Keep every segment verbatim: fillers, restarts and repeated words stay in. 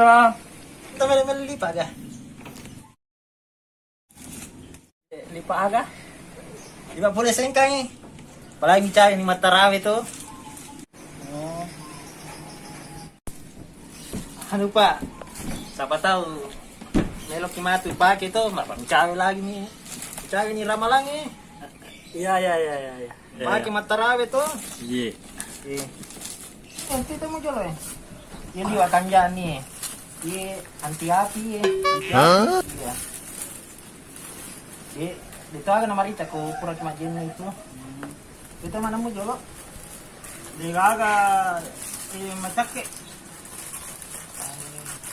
Kita melli-melli lipa' ga. Lipa' aga? Lipa' pole sengkangngi. Apalagi mencari ni mattarawe to. Oh. Anu, Pak, siapa tahu meloki matu pake to, mappa mencari lagi ni. Mencari ni ramalangngi. Iya, iya, iya, iya, iya. Iya, pake iya. Mattarawe to. Iya. Iya. Eh, itu mau jolo, eh. Iya, liwa' kanja'ni, eh. Iya, anti api, eh. Anti api. Hah? Iya. Iya, itu aga namarita ko pura ki majjenna itu. Hmm. Itu mana mu jolo? Degaga, eh, macakke.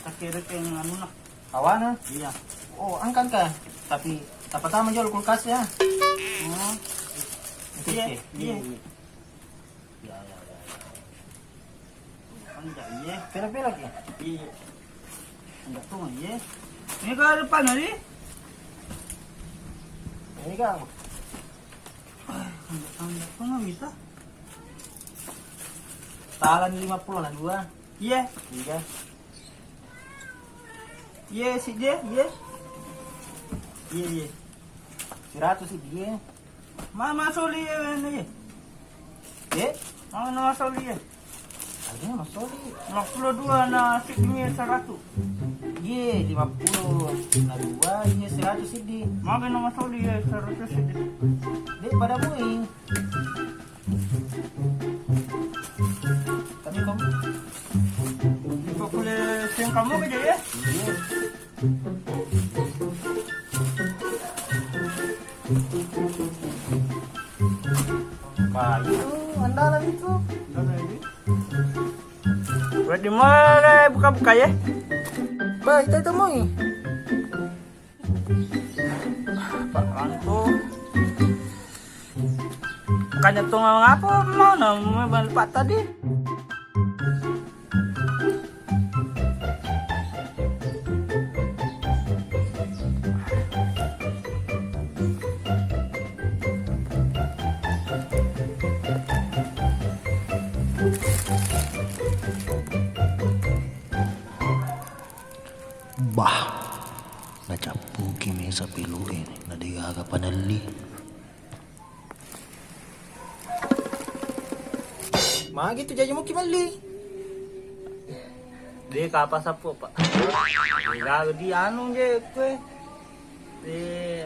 Cakke rekeng anuna. Awana? Iya. Oh, angka, angka. Tapi tapatama jolo kulkas ya. Oh. Oke, iya, oke. Iya. Iya, iya, iya. Iya, iya. Pela-pela ki? Iya, iya. Enggak tuh, iya. Ini kalau depan hari? Ini kan. Enggak, enggak tuh, nggak bisa. Talang lima puluh lah, dua. Iya. Tiga. Iye, siddi, iye. Iye, iye. Seratus siddi, iye. Ma-, masoli, iye, iye. Eh? Ma-, na masoli, iye. Artinya masoli. Lima puluh dua na siddi, iye, seratus. Iye, lima puluh na dua, iye, seratus siddi. Maga na masoli, iye, seratus siddi. Dek, pada mui. Tapi kamu. Iko pole sengkamu aja ya? Iya. Kayu andalan itu. Berarti mulai buka-buka ya? Bah, itu, itu mau. Pak Rangko. Bukannya tuh ngapa mau nama Pak tadi? Bah, nacappuki mesa pelu'e, na degaga panelli. Magi tu jaji muki melli? De kapa sappo, Pak. Degaga di anu je kue. Di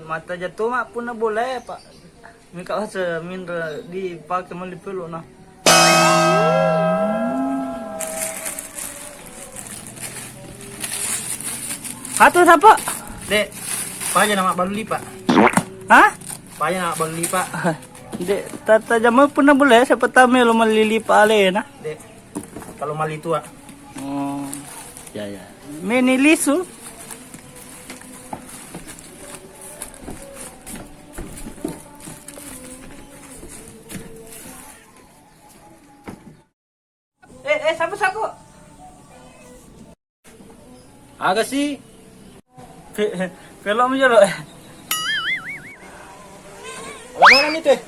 mata jatu mak punna boleh, Pak. Mika asa minra dipake melli pelo na. Atu sapa? Dek, paja nama balu lipa. Hah? Paja nama balu lipa. Dek, tata jama punna boleh, siapa tahu melo melli lipa alena. Dek, kalau mali tua. Oh, ya, ya. Meni lisu. Eh, eh, sapu, sapu. Aga sih? Pe-, pelok mi jolo. Mana nih teh?